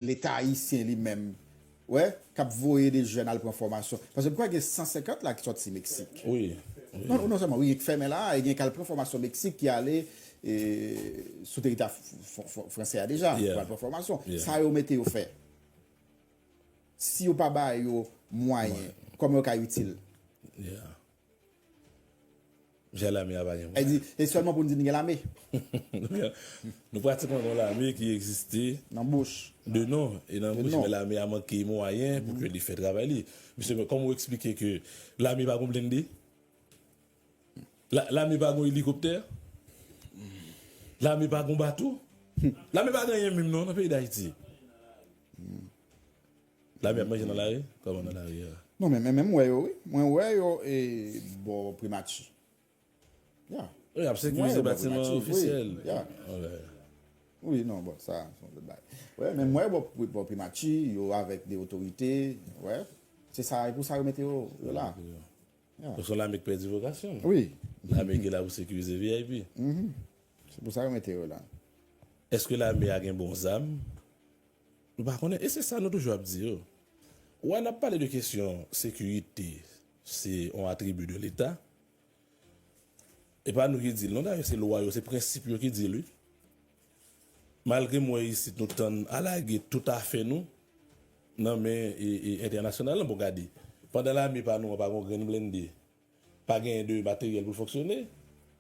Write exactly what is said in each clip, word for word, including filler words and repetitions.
Leta ayisyen li menm, wè, k ap voye de jèn al pran fòmasyon. Paske m kwè gen san senkant la ki sòti Meksik. Wi, wi. Non, non sèlman, wi, ki fèmen la, e gen k al pran fòmasyon Meksik ki ale e, sou teritwa f- f- f- fransè a deja, Yeah. pou al pran fòmasyon. Yeah. Sa yo mete yo fè. Si yo pa ba yo mwayen, kòman yo ka itil? Yeah. Jan lame a pa gen E di, e sèlman pou n di n gen lame. Nou pratikman gen yon lame ki egziste Nan bouch. de non, e nan De bouch, non. Men lame a manke mwayen pou ke li fè travay li. Mesye, men kòman w eksplike ke lame pa gon blende? La- Lame pa gon elikoptè? Lame pa gon bato? Lame pa gen anyen menm non nan peyi Dayiti. Lame ap manje nan lari? Kòman nan lari a? Non, men men men m wè yo, wi. Mwen wè yo e bò primati. Ya. Wi, ap sekirize Mwen wè bò batiman primati, wi. ofisyèl. Ya. Ok. Wi, non, bon, sa, se yon lòt bagay. Wè, men m wè bò, bò primati, yo avèk de otorite, wè. Se sa, e pou sa yo mete yo, yo la. Ya. Donk se yon lame k pèdi vokasyon l. Wi. Lame ki la pou sekirize V I P. Mhm. Se pou sa yo mete yo la. Èske lame a gen bon zam? Nou pa konnen. E se sa nou toujou ap di yo. Wè, n ap pale de kesyon sekirite, se yon atribi de Leta. E pa nou ki di l, non, dayè, se lwa yo, se prensip yo ki di l, wi. Malgre m wè isit, nou tann alage tout afè nou nan men e, e, entènasyonal lan, bon, gade. Pandan lame pa nou an pa gen grenn blende, pa genyen de materyèl pou l fonksyone,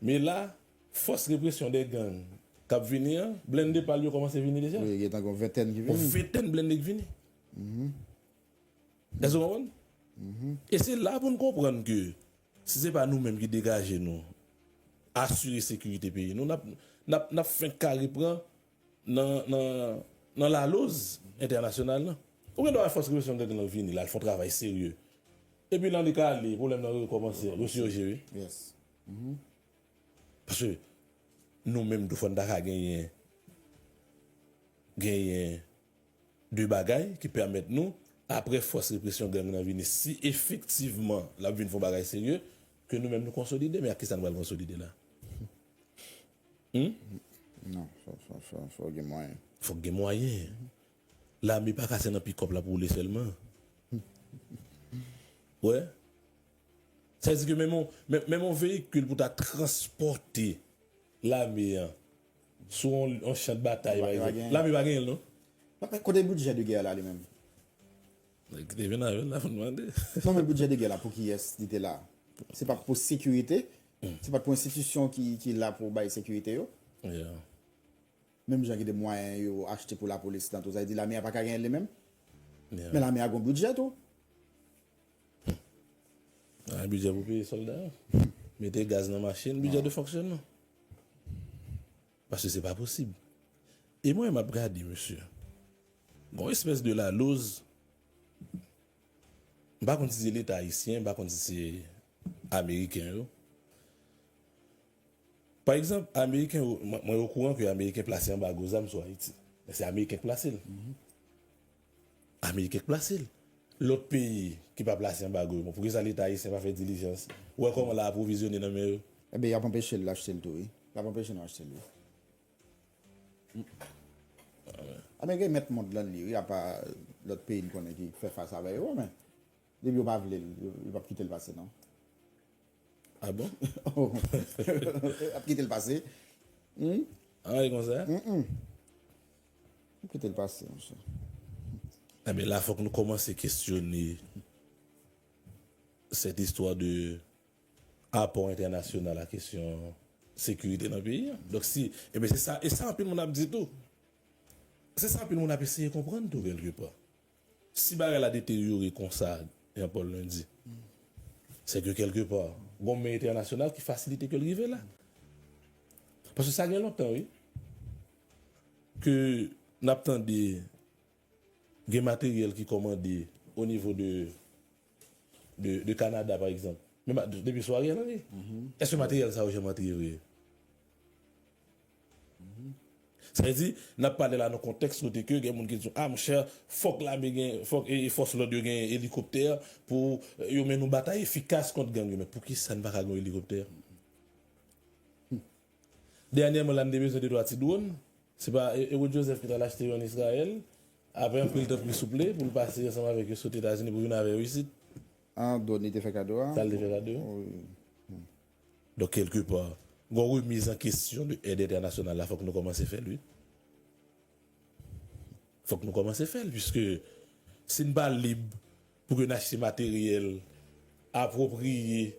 men la, fòs represyon de gang k ap vini an, blende pa l yo kòmanse vini deja. Wi, gen tankou yon ventèn ki Yon vini. Ventèn blende k vini. Èske w konprann? E se la pou n konprann ke si se pa nou menm ki degaje nou, asire sekirite peyi nou, n ap, n ap, n ap fenk ka repran nan, nan, nan laloz entènasyonal lan. Ou gen dwa wè fòs represyon gang lan vini, l al fè yon travay serye. Epi lan li ka ale, pwoblèm nan rekòmanse, resurji, wi. Yes. Paske nou menm tou fò n ta ka genyen, genyen de bagay ki pèmèt nou, apre fòs represyon gang nan vini, si efektivman l ap vin fè yon bagay serye, ke nou menm nou konsolide, men ak kisa nou pral konsolide la? Non, fò, fò, fò, fò gen mwayen. Fòk gen mwayen. Lame pa ka se nan pikòp l ap woule sèlman. Wè. Sa vle di ke menm yon, menm, menm yon veyikil pou ta transpòte lame an sou yon, yon chan de batay, pa egzanp. Lame pa genyen l, non. Kote bidjè de gè la li menm? Nèg ki te vin avè l la pou n mande. Non, men bidjè de gè la pou kiyès li te la? Se pa pou sekirite? Se pa pou enstitisyon ki, ki la pou bay sekirite yo? Yeah. Menm jan ki de mwayen yo achte pou lapolis nan tou, sa vle di lame a pa ka genyen li menm? Yeah. Men lame a gon bidjè tou. Ah, bidjè pou peye sòlda yo. Mete gaz nan machin, bidjè de fonksyonman. Paske se pa posib. E mwen, m ap gade, mesye. Gon espès de laloz. M pa konn si se Leta ayisyen, m pa konn si se Ameriken yo. Pa egzanp, Ameriken yo, mwen, mwen okouran ke Ameriken plase anbago zam sou Ayiti. Men se Ameriken k plase l. Ameriken k plase l. Lòt peyi ki pa plase anbago yo, bon, poukisa Leta ayisyen pa fè dilijans? Ou wè kòman l apwovizyone nan men yo? Ebyen, y ap anpeche l achte l tou, wi. Y ap anpeche nou achte l, wi. Ameriken mèt mond lan li, wi, apa lòt peyi n konnen ki fè fas avè yo, men depi yo pa vle l, yo, yo p ap kite l pase, non. Ah bon? Yo p ap kite l pase. Hmm? Ah, e konsa? Mm-mm. Yo p kite l pase, monchè. Enben, la, fòk nou kòmanse kesyone cette histoire de apò entènasyonal a kesyon sekirite nan peyi a. Donk, si, enben, se sa, e sa anpil moun ap di tou. Se sa anpil moun ap eseye konprann tou, kèlkepa. Si bagay la deteryore konsa, Jean Paul Lundy, se ke kèlkepa, gon men entènasyonal ki fasilite ke l rive la. Paske sa gen lontan, wi, ke n ap tande gen materyèl ki kòmande o nivo de, de, de Kanada, pa egzanp. Men ma- depi sou Ariel Henry. Èske materyèl sa yo janm antre vre? Sa vle di, n ap pale la nan kontèks kote ke gen moun ki di, ah, monchè, fòk lame gen, fòk e, e fòs lòd yo gen elikoptè pou e, yo mennen yon batay efikas kont gang yo. Men poukisa n pa ka gen yon elikoptè? Dènyèman, la, n te bezwen de twa ti dwòn. Se pa E- Herod Joseph ki t al achte yo ann Izrayèl. Apre anpil tan, pi souple pou l pase ansanm avèk yo sot Etazini pou vin avè yo isit. An, Donnie te fè kado a. Sa l te fè kado yo. Wi. Donk, kèlkepa, gon remiz an kesyon de èd entènasyonal la, fòk nou kòmanse fè l, wi. Fòk nou kòmanse fè l, piske si n pa lib pou ke n achte materyèl apwopriye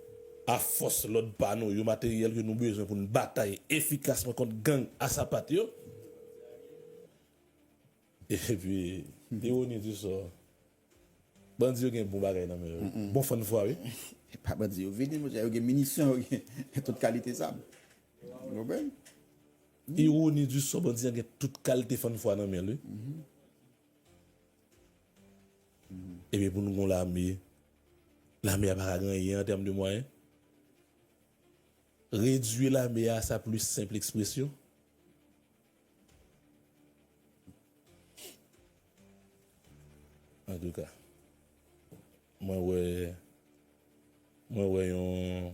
a fòs lòd pa nou yo, materyèl ke nou bezwen pou n batay efikasman kont gang a sapat yo. Epi, ironie du sort, bandi yo gen bon bagay nan men yo. Bon fann fwa, wi. E pa bandi yo vini, monchè, yo gen minisyon, yo gen tout kalite zam. Ou konprann? Ironie du sort, bandi an gen tout kalite fann fwa nan men l, wi. Ebyen, pou nou gon lame, lame a pa ka gen anyen an tèm de mwayen. Redwi lame a a sa pli senp ekspresyon. Antouka, mwen wè, mwen wè yon,